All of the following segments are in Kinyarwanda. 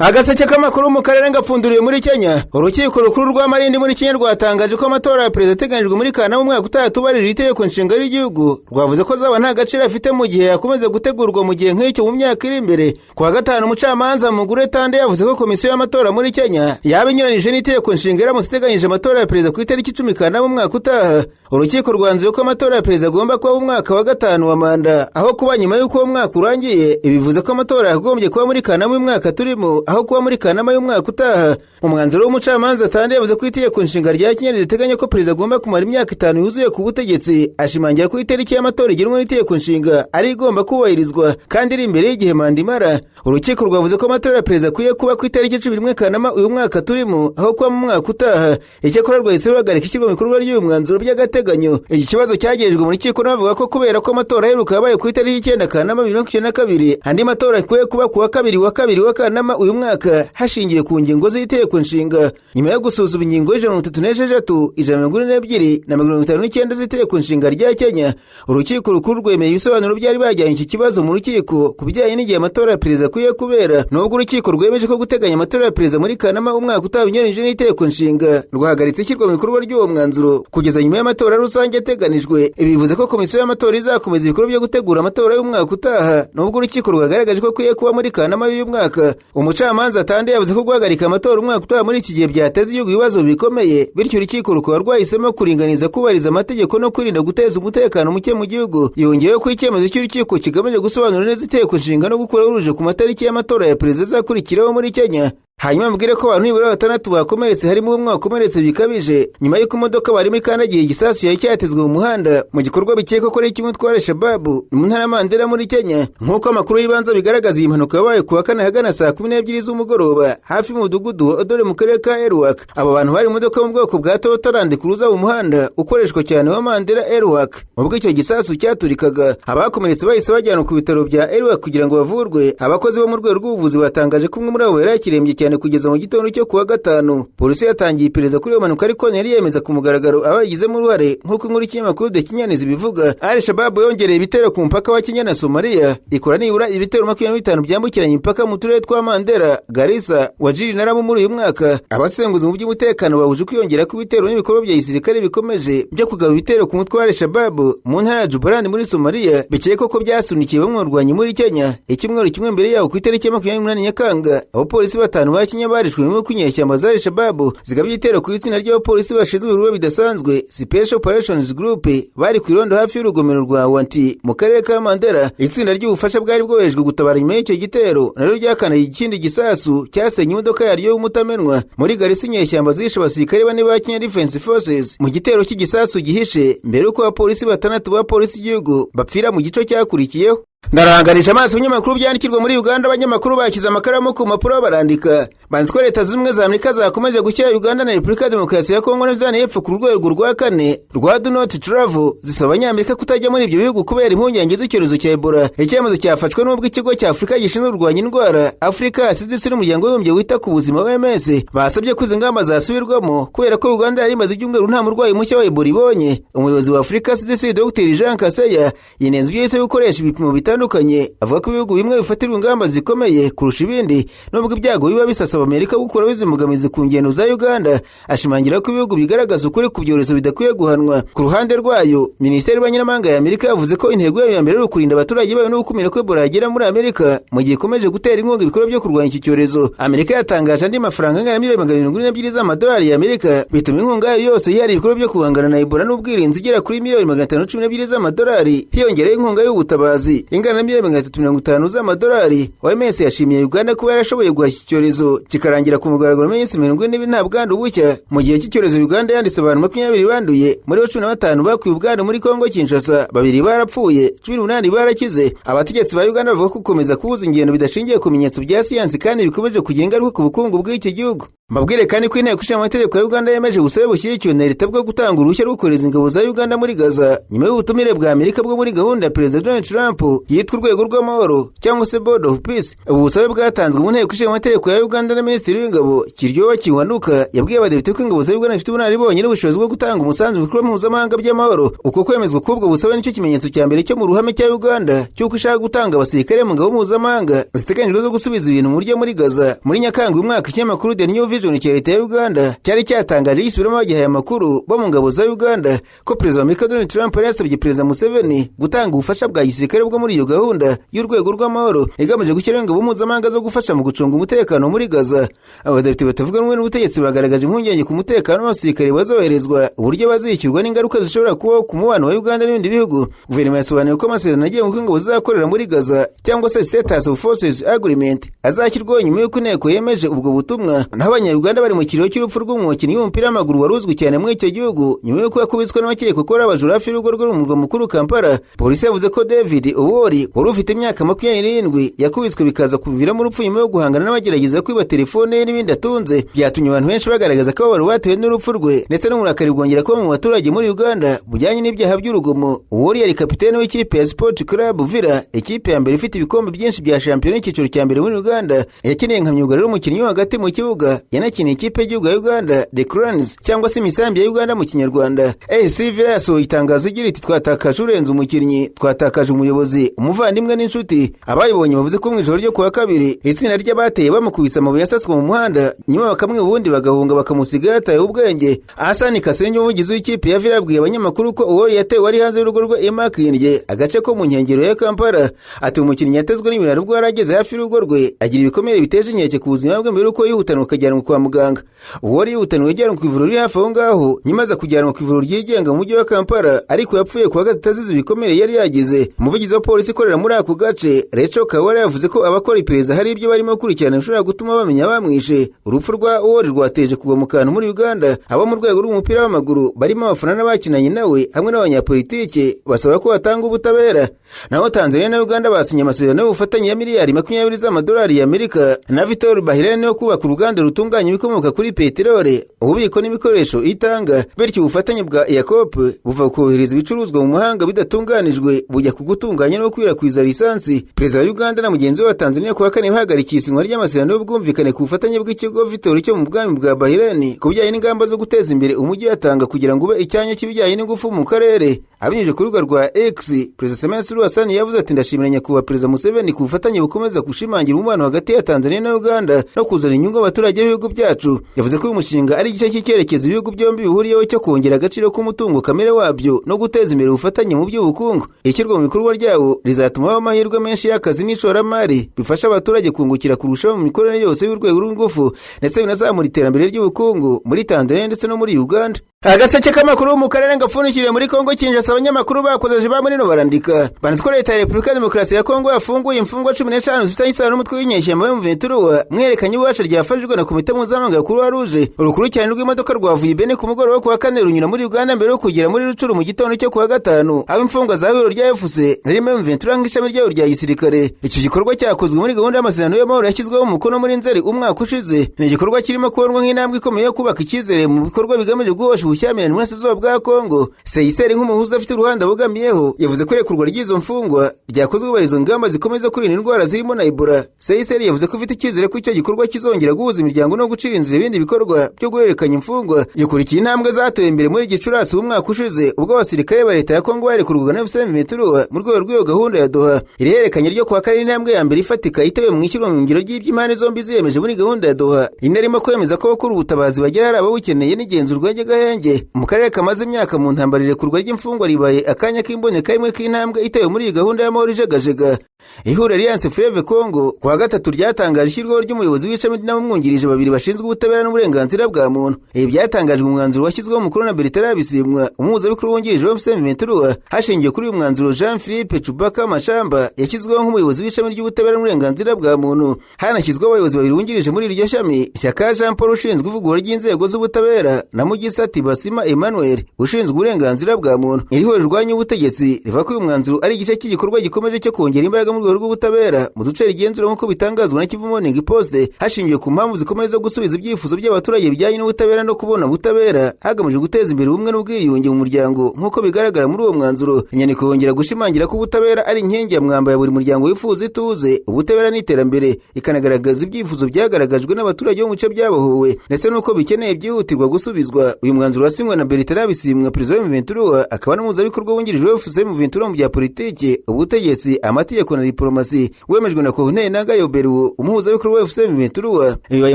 Agaseke k'amakuru mu karere ngapfunduriye muri Kenya. Urukiko rukuru rwa Malindi muri Kenya rwatangaje ko amatora ya perezida ateganyijwe muri Kanama umwaka utaha tubarira itegeko nshinga ry'igihugu, rwavuze ko azaba nta gaciro afite mu gihe yakomeza gutegurwa mu gihe nk'icyo mu myaka iri imbere. Ku wa gatanu, umucamanza Mugure Tande yavuze ko komisiyo y'amatora muri Kenya yaba inyuranije n'itegeko nshinga iramutse iteganyije amatora ya perezida ku itariki 10 Kanama umwaka utaha. Urukiko rwanzuye ko amatora ya perezida agomba kuba umwaka wa gatanu wa manda aho kuba nyuma y'uko uwo mwaka urangiye. Ibi bivuze ko amatora yagombye kuba muri Kanama y'umwaka turimo aho kuba muri Kanama y'umwaka utaha. Umwanzuro w'umucamanza Tande yavuze ko itegeko nshinga rya Kenya riteganya ko perezida agomba kumara imyaka 5 yuzuye ku butegetsi, ashimangira ko itariki y'amatora igenwa n'itegeko nshinga ari igomba kubahirizwa kandi iri imbere y'igihe manda imara. Urukiko rwavuze ko amatora ya perezida akwiye kuba ku itariki 11 Kanama uyu mwaka turimo aho kuba mu mwaka utaha. Icyakora rwahise ruhagarika ishyirwa mu bikorwa ry'uyu mwanzuro by'agateganyo. Iki kibazo cyagejejwe mu rukiko n'abavuga ko kubera ko amatora aheruka yabaye ku itariki 9 Kanama 2022, andi matora akwiye kuba ku wa kabiri wa kabiri wa Kanama uyu mwaka hashingiwe ku ngingo z'itegeko nshinga. Nyuma yo gusuzuma ingingo 136, 142 na 59 z'itegeko nshinga rya Kenya, urukiko rukuru rwemeye ibisobanuro byari bajyanye iki kibazo mu rukiko ku bijyanye n'igihe amatora ya perezida akwiye kubera. Nubwo urukiko rwemeje ko guteganya amatora ya perezida muri Kanama umwaka utaha binyuranyije n'itegeko nshinga, rwahagaritse ishyirwa mu bikorwa ry'uwo mwanzuro kugeza nyuma y'amatora rusange ateganijwe. Ibi bivuze ko komisiyo y'amatora izakomeza ibikorwa byo gutegura amatora y'umwaka utaha, nubwo urukiko rwagaragaje ko akwiye kuba muri Kanama y'uyu mwaka. Umucamanza Tande yavuze ko guhagarika amatora umwaka utaha muri iki gihe byateza igihugu ibibazo bikomeye, bityo urukiko rukaba rwahisemo kuringaniza kubahiriza amategeko no kwirinda guteza umutekano muke mu gihugu. Yongeyeho ko icyemezo cy'urukiko kigamije gusobanura neza itegeko nshinga no gukuraho urujijo ku matariki y'amatora ya perezida azakurikiraho muri Kenya. Hanyuma mbwire ko abantu nibura 6 bakomeretse, harimo umwe wakomeretse bikabije nyuma y'uko imodoka barimo ikandagiye igisasu yari cyatezwe mu muhanda mu gikorwa bikekwa ko ari icy'umutwe wa Shababu mu ntara Mandera muri Kenya. Nk'uko amakuru y'ibanze bigaragaza, iyi mpanuka yabaye ku wa kane ahagana saa 12 z'umugoroba hafi y'umudugudu wa Odore mu karere ka Elwak. Abo bantu bari mu modoka yo mu bwoko bwa Toyota Land Cruiser mu muhanda ukoreshwa cyane wa Mandera Elwak. Ubwo icyo gisasu cyaturikaga, abakomeretse bahise bajyanwa ku bitaro bya Elwak kugira ngo bavurwe. Abakozi bo mu rwego rw'ubuvuzi batangaje ko umwe muri abo yari akirembye cyane kugeza mu gitondo cyo kuwa gatanu. Polisi yatangiye iperereza kuri iyo mpanuka, ariko ntiyari yemeza ku mugaragaro abayigizemo uruhare, nk'uko inkuru y'ikinyamakuru The Kenyans ibivuga. Al Shabab yongereye ibitero ku mupaka wa Kenya na Somalia, ikora nibura ibitero 25 byambukiranya imipaka mu turere twa Mandera, Garissa, Wajir na Lamu muri uyu mwaka. Abasenguzi mu by'umutekano bahuje kwiyongera kw'ibitero n'ibikorwa bya gisirikare bikomeje byo kugaba ibitero ku mutwe wa Al Shabab mu ntara ya Jubaland muri Somalia, bikekwa ko byasunikiye bamwe mu barwanyi muri Kenya. Icyumweru kimwe mbere yaho, ku itariki ya 28 Nyakanga, abapolisi 5 ba Kenya barishwe nyuma y'uko inyeshyamba za Al-Shabaab zigabye igitero ku itsinda ry'abapolisi bashinzwe ibikorwa bidasanzwe, Special Operations Group, bari ku irondo hafi y'urugomero rwa Wanti mu karere ka Mandera. Itsinda ry'ubufasha bwari bwoherejwe gutabara nyuma y'icyo gitero naryo ryakanaye ikindi gisasu cyasenye imodoka yaryo y'umutamenwa. Muri Garissa, inyeshyamba zishe abasirikare 4 ba Kenya Defence Forces mu gitero cy'igisasu gihishe, mbere y'uko abapolisi 6 ba polisi y'igihugu bapfira mu gice cyakurikiyeho. Ndaranganisha amaso ibinyamakuru byandikirwa muri Uganda. Abanyamakuru bashyize amakaramu ku mpapuro barandika, banditse ko Leta Zunze Ubumwe za Amerika zakomeje gushyira Uganda na Repubulika ya Demokarasi ya Kongo na Sudani y'Epfo ku rwego rwa kane rwa Do Not Travel, zisaba Abanyamerika kutajya muri ibyo bihugu kubera impungenge z'icyorezo cya Ebola. Icyemezo cyafashwe n'ubwo ikigo cya Afurika gishinzwe kurwanya indwara, Africa CDC, n'umuryango w'abibumbye wita ku buzima, OMS, basabye ko izi ngamba zasubirwamo kubera ko Uganda yari imaze ibyumweru nta murwayi mushya wa Ebola ibonye. Umuyobozi wa Africa CDC, Dr Jean Kaseya, yinenze ibyo yise gukoresha ibipimo bitandukanye, avuga ko ibihugu bimwe bifatirwa ingamba zikomeye kurusha ibindi nubwo ibyago biba bisasaba Amerika gukuraho izi mbogamizi ku ngendo za Uganda. Ashimangira ko ibihugu bigaragaza ukuri ku byorezo bidakwiye guhanwa. Ku ruhande rwayo, Minisiteri y'Ububanyi n'Amahanga ya Amerika yavuze ko intego yayo ya mbere ari ukurinda abaturage bayo no gukumira ko Ebola yagera muri Amerika, mu gihe ikomeje gutera inkunga ibikorwa byo kurwanya iki cyorezo. Amerika yatangaje andi mafaranga angana na miliyoni 742 z'amadolari ya Amerika, bituma inkunga yayo yose yihariye ibikorwa byo guhangana na Ebola n'ubwirinzi igera kuri miliyoni 512 z'amadolari, hiyongereho inkunga y'ubutabazi ingana na miliyoni 350 z'amadolari. OMS yashimiye Uganda kuba yarashoboye guhashya iki cyorezo kikarangira ku mugaragaro mu minsi 42 nta bwandu bushya. Mu gihe cy'icyorezo, Uganda yanditse abantu 20 banduye, muri bo 15 bakuye ubwandu muri Kongo Kinshasa, 2 barapfuye, 18 barakize. Abategetsi ba Uganda bavuga ko gukomeza kubuza ingendo bidashingiye ku bimenyetso bya siyansi kandi bikomeje kugira ingaruka ku bukungu bw'iki gihugu. Mbabwire kandi ko inteko ishinga amategeko ya Uganda yemeje ubusabe bushyigikiwe na leta bwo gutanga uruhushya rwo kohereza ingabo za Uganda muri Gaza nyuma y'ubutumire bwa Amerika bwo muri gahunda ya Perezida Donald Trump yitwa urwego rw'amahoro cyangwa se Board of Peace. Ubu busabe bwatanzwe mu nteko ishinga amategeko ya Uganda na Minisitiri w'Ingabo Kiryowa Kiwanuka yabwiye abadepite ko ingabo za Uganda zifite ubunararibonye n'ubushobozi bwo gutanga umusanzu mu bikorwa mpuzamahanga by'amahoro. Uko kwemezwa k'ubwo busabe nicyo kimenyetso cya mbere cyo mu ruhame cya Uganda cy'uko ishaka gutanga abasirikare mu ngabo mpuzamahanga ziteganyijwe zo gusubiza ibintu mu buryo muri Gaza. Muri Nyakanga uyu mwaka, ikinyamakuru The New Vision cya leta ya Uganda cyari cyatangaje gisubiramo abagihaye amakuru bo mu ngabo za Uganda ko Perezida wa Amerika Donald Trump yari yasabye Perezida Museveni gutanga ubufasha bwa gisirikare bwo muri iyo gahunda y'urwego rw'amahoro igamije gushyiraho ingabo mpuzamahanga zo gufasha mu gucunga umutekano muri Gaza. Abadepite batavuga rumwe n'ubutegetsi bagaragaje impungenge ku mutekano w'abasirikare bazoherezwa, uburyo bazishyurwa n'ingaruka zishobora kubaho ku mubano wa Uganda n'ibindi bihugu. Guverinoma yasobanuye ko amasezerano agenga uko ingabo zizakorera muri Gaza cyangwa se Status of Forces Agreement azashyirwaho nyuma y'uko inteko yemeje ubwo butumwa. Naho Abanya-Uganda bari mu kiriyo cy'urupfu rw'umukinnyi w'umupira w'amaguru wari uzwi cyane muri icyo gihugu nyuma y'uko yakubiswe n'abakekwa ko ari abajura hafi y'urugo rwe mu murwa mukuru Kampala. Polisi yavuze ko David Owori wari ufite imyaka 27 yakubiswe bikaza kuviramo urupfu nyuma yo guhangana n'abagerageza kwiba telefone ye n'ibindi atunze. Byatumye abantu benshi bagaragaza ko bari batewe n'urupfu rwe ndetse n'uburakari bwongera kuba mu baturage muri Uganda bujyanye n'ibyaha by'urugomo. Owori yari kapitene w'ikipe ya Sport Club Villa, ikipe ya mbere ifite ibikombe byinshi bya shampiyona y'icyiciro cya mbere muri Uganda. Yakiniye nka myugariro w'umukinnyi wo hagati mu kibuga, yanakiniye ikipe y'igihugu ya Uganda The Cranes cyangwa se imisambi ya Uganda mu Kinyarwanda. AS Villa yasohoye itangazo igira iti: "Twatakaje urenze umukinnyi, twatakaje umuyobozi, umuvandimwe n'inshuti." Abayibonye bavuze ko mu ijoro ryo kuwa kabiri itsinda ry'abateye bamukubise amabuye asaswa mu muhanda, nyuma bakamwiba ubundi bagahunga bakamusiga yataye ubwenge. Hasani Kasenge, umuvugizi w'ikipe ya Villa, yabwiye abanyamakuru ko uwo yatewe ari hanze y'urugo rwe i Makindye, agace ko mu nkengero ya Kampala. Ati: "Umukinnyi yatezwe n'ibiraro ubwo yari ageze hafi y'urugo rwe, agira ibikomere biteje inkeke ku buzima bwe mbere y'uko yihutanwa akajyanwa kwa muganga." Uwari yihutanwe yajyanwe ku ivuriro riri hafi aho ngaho, nyuma aza kujyanwa ku ivuriro ryigenga mu mujyi wa Kampala, ariko yapfuye kuwa gatatu azize ibikomere yari yagize. Umuvugizi wa polisi ikorera muri ako gace, Recho Kawara, yavuze ko abakora iperereza hari ibyo barimo gukurikirana bishobora gutuma bamenya bamwishe. Urupfu rwa Owori rwateje kugwa mu kantu muri Uganda. Abo mu rwego rw'umupira w'amaguru barimo abafana n'abakinanye nawe hamwe n'abanyapolitike basaba ko batanga ubutabera. Naho Tanzania na Uganda basinye amasezerano y'ubufatanye ya miliyari 20 z'amadolari y'Amerika na Vitol Bahrain yo kubaka uruganda rutunganya ibikomoka kuri peteroli, ububiko n'ibikoresho itanga. Bityo ubufatanye bwa EACOP buva kohereza ibicuruzwa mu mahanga bidatunganijwe bujya ku gutunganya no gukwirakwiza lisansi. Perezida wa Uganda na mugenzi we wa Tanzania kuwa kane bahagarikiye isinywa ry'amasezerano y'ubwumvikane ku bufatanye bw'ikigo Vitol cyo mu bwami bwa Bahrain ku bijyanye n'ingamba zo guteza imbere umujyi wa Tanga kugira ngo ube icyanya cy'ibijyanye n'ingufu mu karere. Abinyujije ku rubuga rwa X, Perezida Samia Suluhu Hassan yavuze ati: "Ndashimira Nyakubahwa Perezida Museveni ku bufatanye bukomeza gushimangira umubano hagati ya Tanzania na Uganda no kuzana inyungu abaturage b'ibihugu byacu." Yavuze ko uyu mushinga ari igice cy'icyerekezo ibihugu byombi bihuriyeho cyo kongera agaciro k'umutungo kamere wabyo no guteza imbere ubufatanye mu by'ubukungu. Ishyirwa mu bikorwa ryawo rizatuma haba amahirwe menshi y'akazi n'ishoramari, bifasha abaturage kungukira kurushaho mu mikorere yose y'urwego rw'ingufu, ndetse binazamura iterambere ry'ubukungu muri Tanzania ndetse no muri Uganda. Agaseke k'amakuru mu karere gapfundikiriye muri Kongo Kinshasa. Abanyamakuru bakozeje ba munino barandika banditse ko leta ya Repubulika ya Demokarasi ya Kongo yafunguye imfungwa 15 zifitanye isano n'umutwe w'inyeshyamba M23, mwerekanye ububasha ryafashijwe na komite mpuzamahanga ya Croix Rouge. Urukurikirane rw'imodoka rwavuye i Beni ku mugoroba wo kuwa kane runyura muri Uganda mbere yo kugera muri Rucuru mu gitondo cyo kuwa gatanu, aho imfungwa za biro rya FC ririmo M23 nk'ishami ryayo rya gisirikare. Icyo gikorwa cyakozwe muri gahunda y'amasezerano y'amahoro yashyizweho umukono muri Nzeri umwaka ushize. Ni igikorwa kirimo kubonwa nk'intambwe ikomeye yo kubaka icyizere mu bikorwa bigamije guhosha ubushyamirane mu burasirazuba bwa Kongo. CICR, nk'umuhuza afite uruhande abogamiyeho, yavuze ko irekurwa ry'izo mfungwa ryakozwe hubahirizwa ingamba zikomeye zo kwirinda indwara zirimo na Ebola. CICR yavuze ko ifite icyizere ko icyo gikorwa kizongera guhuza imiryango no gucira inzira ibindi bikorwa byo guhererekanya imfungwa. Gikurikiye intambwe zatewe imbere muri Gicurasi w'umwaka ushize, ubwo abasirikare ba leta ya Kongo barekurwaga na AFC M23 mu rwego rw'iyo gahunda ya Doha. Iri hererekanya ryo kuwa kane intambwe ya mbere ifatika itewe mu ishyirwa mu ngiro ry'iby'impande zombi ziyemeje muri gahunda ya Doha, inarimo kwemeza ko abakora ubutabazi bagera hari ababukeneye n'igenzurwa ry'agahenge mu karere kamaze imyaka mu ntambara. Irekurwa ry'imfungwa ribaye akanya k'imboneka rimwe k'intambwe itewe muri iyi gahunda y'amahoro ijegajega. Ihuriro Alliance Fleuve Congo kuwa gatatu ryatangaje ishyirwaho ry'umuyobozi w'ishami n'abamwungirije babiri bashinzwe ubutabera n'uburenganzira bwa muntu. Ibi byatangajwe umwanzuro washyizweho umukono na Bertrand Bisimwa, umuhuzabikorwa wungirije wa AFC M23. Hashingiwe kuri uyu mwanzuro, Jean Philippe Chubaka Mashamba yashyizweho nk'umuyobozi w'ishami ry'ubutabera n'uburenganzira bwa muntu. Hanashyizweho abayobozi babiri bungirije muri iryo shami, Shyaka Jean Paul ushinzwe ivugurura ry'inzego z'ubutabera na Mugisati Basima Emmanuel ushinzwe uburenganzira bwa muntu. Iri huriro rirwanya ubutegetsi rivuga ko uyu mwanzuro ari igice cy'igikorwa gikomeje cyo kongera imbaraga mu rwego rw'ubutabera mu duce rigenzura, nk'uko bitangazwa na Kivu Morning Post, hashingiwe ku mpamvu zikomeye zo gusubiza ibyifuzo by'abaturage bijyanye n'ubutabera no kubona ubutabera, hagamijwe guteza imbere ubumwe n'ubwiyunge mu muryango, nk'uko bigaragara muri uwo mwanzuro. Inyandiko yongera gushimangira ko ubutabera ari inkingi ya mwamba ya buri muryango wifuza ituze, ubutabera n'iterambere, ikanagaragaza ibyifuzo byagaragajwe n'abaturage bo mu bice byabohowe ndetse n'uko bikeneye byihutirwa gusubizwa. Uyu mwanzuro wasinywe na Bertrand Bisimwa, perezida wa M23, akaba n'umuhuzabikorwa wungirije wa AFC M23 mu bya politiki, ubutegetsi, amategeko na diplomasi, wemejwe na Corneille Nangaa Yobeluo, umuhuzabikorwa wa AFC M23. Bibaye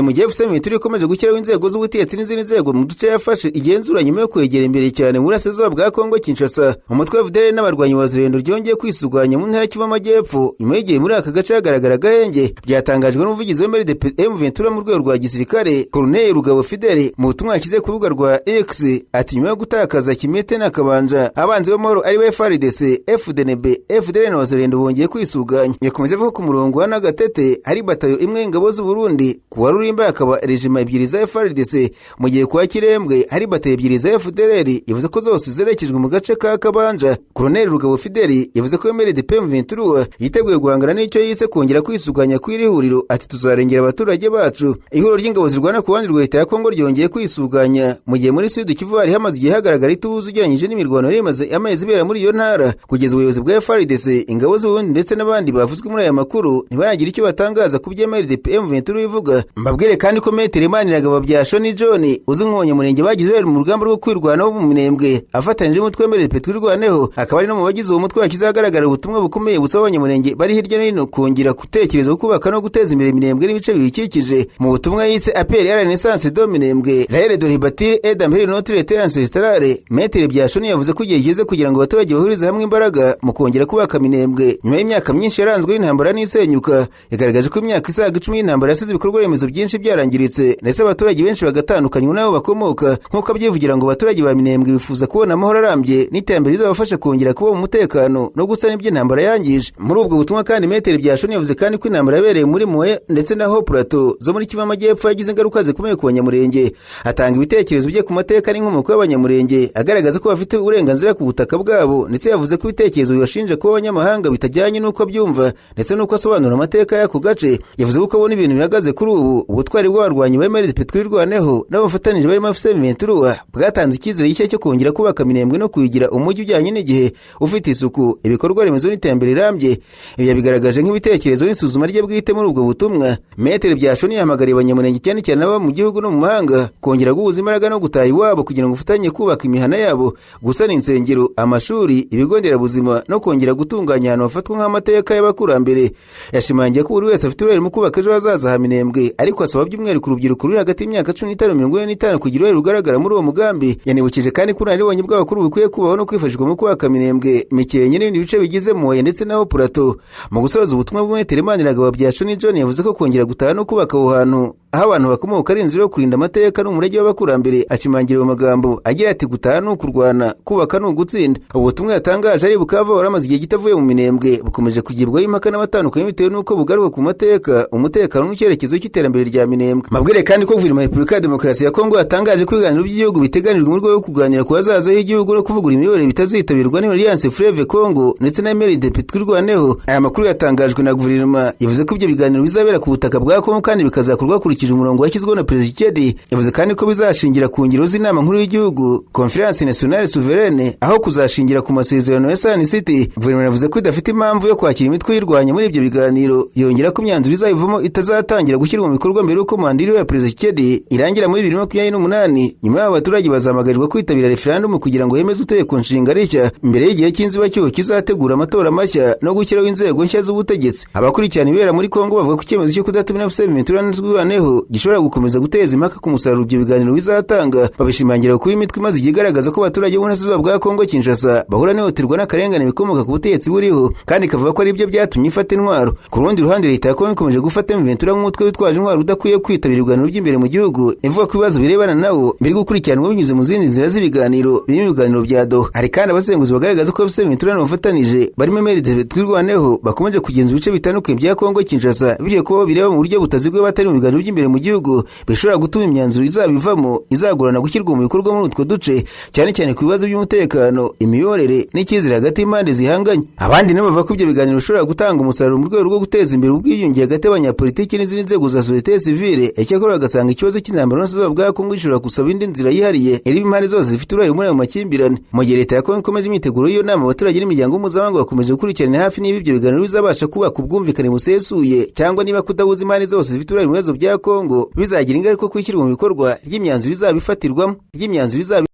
mu gihe AFC M23 ikomeje gushyiraho inzego z'ubutegetsi n'izindi nzego mu duce yafashe igenzura, nyuma yo kwegera imbere cyane mu burasirazuba bwa Kongo Kinshasa. Umutwe wa FDLR n'abarwanyi ba Wazalendo ryongeye kwisuganya mu ntara Kivu Amajyepfo nyuma y'igihe muri aka gace hagaragara agahenge. Byatangajwe n'umuvugizi wa MRDP M23 mu rwego rwa gisirikare, Colonel Rugabo Fidele, mu butumwa yashyize ku rubuga rwa X, ati: "Nyuma yo gutakaza Kimete na Kabanja, abanzi b'amahoro ari bo FARDC, FDNB, FDLR na Wazalendo bongeye kwisuganya." Yakomeje avuga ko ku murongo wa Nagatete hari batayo imwe y'ingabo z'u Burundi, ku wa Rurimba hakaba rejima ebyiri za FARDC, mu gihe kwa Kirembwe hari batayo ebyiri za FDLR. Yavuze ko zose zerekejwe mu gace ka Kabanja. Colonel Rugabo Fidele yavuze ko MRDP M23 yiteguye guhangana n'icyo yise kongera kwisuganya kw'iri huriro, ati: "Tuzarengera abaturage bacu." Ihuriro ry'ingabo zirwana ku ruhande rwa leta ya Kongo ryongeye kwisuganya mu gihe muri Sud Kivu hari hamaze igihe hagaragara ituze ugereranyije n'imirwano yari imaze amezi ibera muri iyo ntara. Kugeza ubuyobozi bwa FARDC, ingabo z'Uburundi ndetse n'abandi bavuzwe muri aya makuru ntibaragira icyo batangaza ku byo MRDP M23 ivuga. Mbabwire kandi ko Maître Maniragaba bya Shoni John uzi nk'abanyamurenge bagize uruhare mu rugamba rwo kwirwanaho mu Minembwe afatanyije n'umutwe wa MRDP Twirwaneho, akaba ari no mu bagize uwo mutwe, washyize ahagaragara ubutumwa bukomeye busaba abanyamurenge bari hirya no hino kongera gutekereza kubaka no guteza imbere Minembwe n'ibice bibikikije. Mu butumwa yise "Appel à la renaissance de Minembwe, l'heure de rebâtir et d'embellir notre terre ancestrale", Maître Byashoni yavuze ko igihe kigeze kugira ngo abaturage bahurize hamwe imbaraga mu kongera kubaka Minembwe nyuma y'imyaka myinshi yaranzwe n'intambara n'isenyuka. Yagaragaje ko imyaka isaga 10 y'intambara yasize ibikorwa remezo byinshi byarangiritse, ndetse abaturage benshi bagatandukanywa n'abo bakomoka. Nk'uko abyivugira, ngo abaturage ba Minembwe bifuza kubona amahoro arambye n'iterambere rizabafasha kongera kuba mu mutekano no gusana ibyo intambara yangije. Muri ubwo butumwa kandi, Maître Byashoni yavuze kandi ko intambara yabereye muri Moye ndetse na Haut Plateau zo muri Kivu Amajyepfo yagize ingaruka zikomeye ku banyamurenge. Atanga ibitekerezo bye ku mateka n'inkomoko y'abanyamurenge, agaragaza ko bafite uburenganzira ku butaka bwabo, ndetse yavuze ko ibitekerezo bibashinja kuba abanyamahanga bitajyanye n'uko abyumva ndetse n'uko asobanura amateka y'ako gace. Yavuze ko abona ibintu bihagaze kuri ubu, ubutwari bw'abarwanyi ba MRDP Twirwaneho n'abafatanije barimo AFC M23 bwatanze icyizere gishya cyo kongera kubaka Minembwe no kuyigira umujyi ujyanye n'igihe, ufite isuku, ibikorwa remezo n'iterambere rirambye. Ibi yabigaragaje nk'ibitekerezo n'isuzuma rye bwite muri ubwo butumwa. Maître Byashoni yahamagariye abanyamurenge, cyane cyane aba mu gihugu no mu mahanga, kongera guhuza imbaraga no gutaha iwabo kugira ngo ufatanye kubaka imihana yabo, gusana insengero, amashuri, ibigo nderabuzima no kongera gutunganya ahantu hafatwa nk'amateka y'abakurambere. Yashimangiye ko buri wese afite uruhare mu kubaka ejo hazaza ha Minembwe, ariko asaba by'umwihariko urubyiruko ruri hagati y'imyaka 15 45 kugira uruhare rugaragara muri uwo mugambi. Yanibukije kandi ko ubunararibonye bw'abakuru bukwiye kubaho no kwifashishwa mu kubaka Minembwe, Mikenke n'ibindi bice bigize Moye ndetse na Haut Plateau. Mu gusoza ubutumwa bw'Maître Maniragaba bya Shoni John, yavuze ko kongera gutaha no kubaka aho hantu aho abantu bakomoka ari inzira yo kurinda amateka n'umurage w'abakurambere. Ashimangira ayo magambo agira ati: "Gutaha ni ukurwana, kubaka ni ugutsinda." Ubutumwa yatangaje ari Bukavu wari amaze igihe gito avuye mu Minembwe bukomeje kugibwaho impaka n'abatandukanye bitewe n'uko bugaruka ku mateka, umutekano n'icyerekezo cy'iterambere rya Minembwe. Mabwire kandi ko Guverinoma ya Repubulika ya Demokarasi ya Kongo yatangaje ko ibiganiro by'igihugu biteganijwe mu rwego rwo kuganira ku hazaza h'igihugu no kuvugurura imiyoborere bitazitabirwa n'Alliance Fleuve Congo ndetse na MRDP Twirwaneho. Aya makuru yatangajwe na guverinoma. Yavuze ko ibyo biganiro bizabera ku butaka bwa Kongo kandi bikazakorwa hakurikijwe umurongo washyizweho na Perezida Tshisekedi. Yavuze kandi ko bizashingira ku ngiro z'inama nkuru y'igihugu, Conférence Nationale Souveraine, aho kuzashingira ku masezerano ya Sun City. Guverinoma yavuze ko idafite impamvu yo kwakira imitwe yirwanya muri ibyo biganiro, yongera ko imyanzuro izabivamo itazatangira gushyirwa mu bikorwa mbere y'uko manda iriho ya Perezida Tshisekedi irangira muri 2028. Nyuma y'abo, abaturage bazahamagarirwa kwitabira referendum kugira ngo hemezwe itegeko nshinga rishya mbere y'igihe cy'inzibacyuho kizategura amatora mashya no gushyiraho inzego nshya z'ubutegetsi. Abakurikirana ibibera muri Kongo bavuga ko icyemezo cyo kudatumira AFC M23 Twirwaneho gishobora gukomeza guteza impaka ku musaruro ibyo biganiro bizatanga. Babishimangira kuba imitwe imaze igihe igaragaza ko abaturage b'uburasirazuba bwa Kongo Kinshasa bahura n'ihohoterwa n'akarengane bikomoka ku butegetsi buriho, kandi ikavuga ko ari byo byatumye ifata intwaro. Ku rundi ruhande, leta ya Kongo ikomeje gufata M23 nk'umutwe witwaje intwaro udakwiye kwitabira ibiganiro by'imbere mu gihugu, ivuga ko ibibazo birebana nawo biri gukurikiranwa binyuze mu zindi nzira z'ibiganiro, birimo ibiganiro bya Doha. Hari kandi abasenguzi bagaragaza ko AFC M23 bafatanije barimo MRDP Twirwaneho bakomeje kugenza ibice bitandukanye bya Kongo Kinshasa, bityo ko bireba mu buryo butaziguye batari mu biganiro by'imbere mu gihugu bishobora gutuma imyanzuro izabivamo izagorana gushyirwa. ishyirwa mu bikorwa muri utwo duce, cyane cyane ku bibazo by'umutekano, imiyoborere n'icyizere hagati y'impande zihanganye. Abandi nabo bavuga ko ibyo biganiro bishobora gutanga umusaruro mu rwego rwo guteza imbere ubwiyunge hagati y'abanyapolitiki n'izindi nzego za sosiyete sivile. Icyakora bagasanga ikibazo cy'intambara n'uburasirazuba bwa Kongo gishobora gusaba indi nzira yihariye irimo impande zose zifite uruhare muri ayo makimbirane. Mu gihe leta ya Kongo ikomeje imyiteguro y'iyo nama, abaturage n'imiryango mpuzamahanga bakomeje gukurikirana hafi niba ibyo biganiro bizabasha kubaka ubwumvikane busesuye, cyangwa niba kudahuza impande zose zifite uruhare mu bibazo bya Kongo bizagira ingaruka ku ishyirwa mu bikorwa ry'imyanzuro izaba ifatirwamo ry'imyanzuro izaba.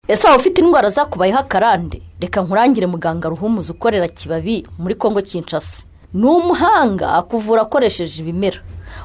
Ese waba ufite indwara zakubayeho akarande? Reka nkurangire muganga Ruhumuza ukorera Kibabi muri Kongo Kinshasa. Ni umuhanga, akuvura akoresheje ibimera.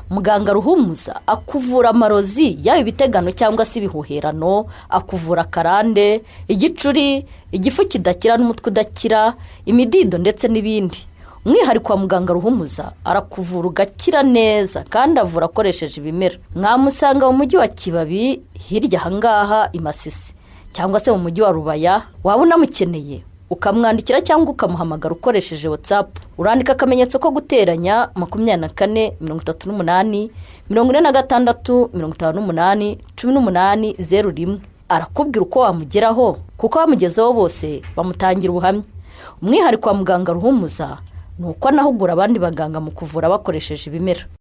Muganga Ruhumuza akuvura amarozi, yaba ibitegano cyangwa se ibihuherano, akuvura akarande, igicuri, igifu kidakira n'umutwe udakira, imidido ndetse n'ibindi. Umwihariko wa muganga Ruhumuza, arakuvura ugakira neza kandi avura akoresheje ibimera. Mwamusanga mu mujyi wa Kibabi, hirya ahangaha i Masisi, cyangwa se mu mujyi wa Rubaya. Waba unamukeneye, ukamwandikira cyangwa ukamuhamagara ukoresheje WhatsApp. Urandika akamenyetso ko guteranya 24 38 46 58 18 01. Arakubwira uko wamugeraho, kuko abamugezeho bose bamutangira ubuhamya. Umwihariko wa muganga Ruhumuza ni uko anahugura abandi baganga mu kuvura bakoresheje ibimera.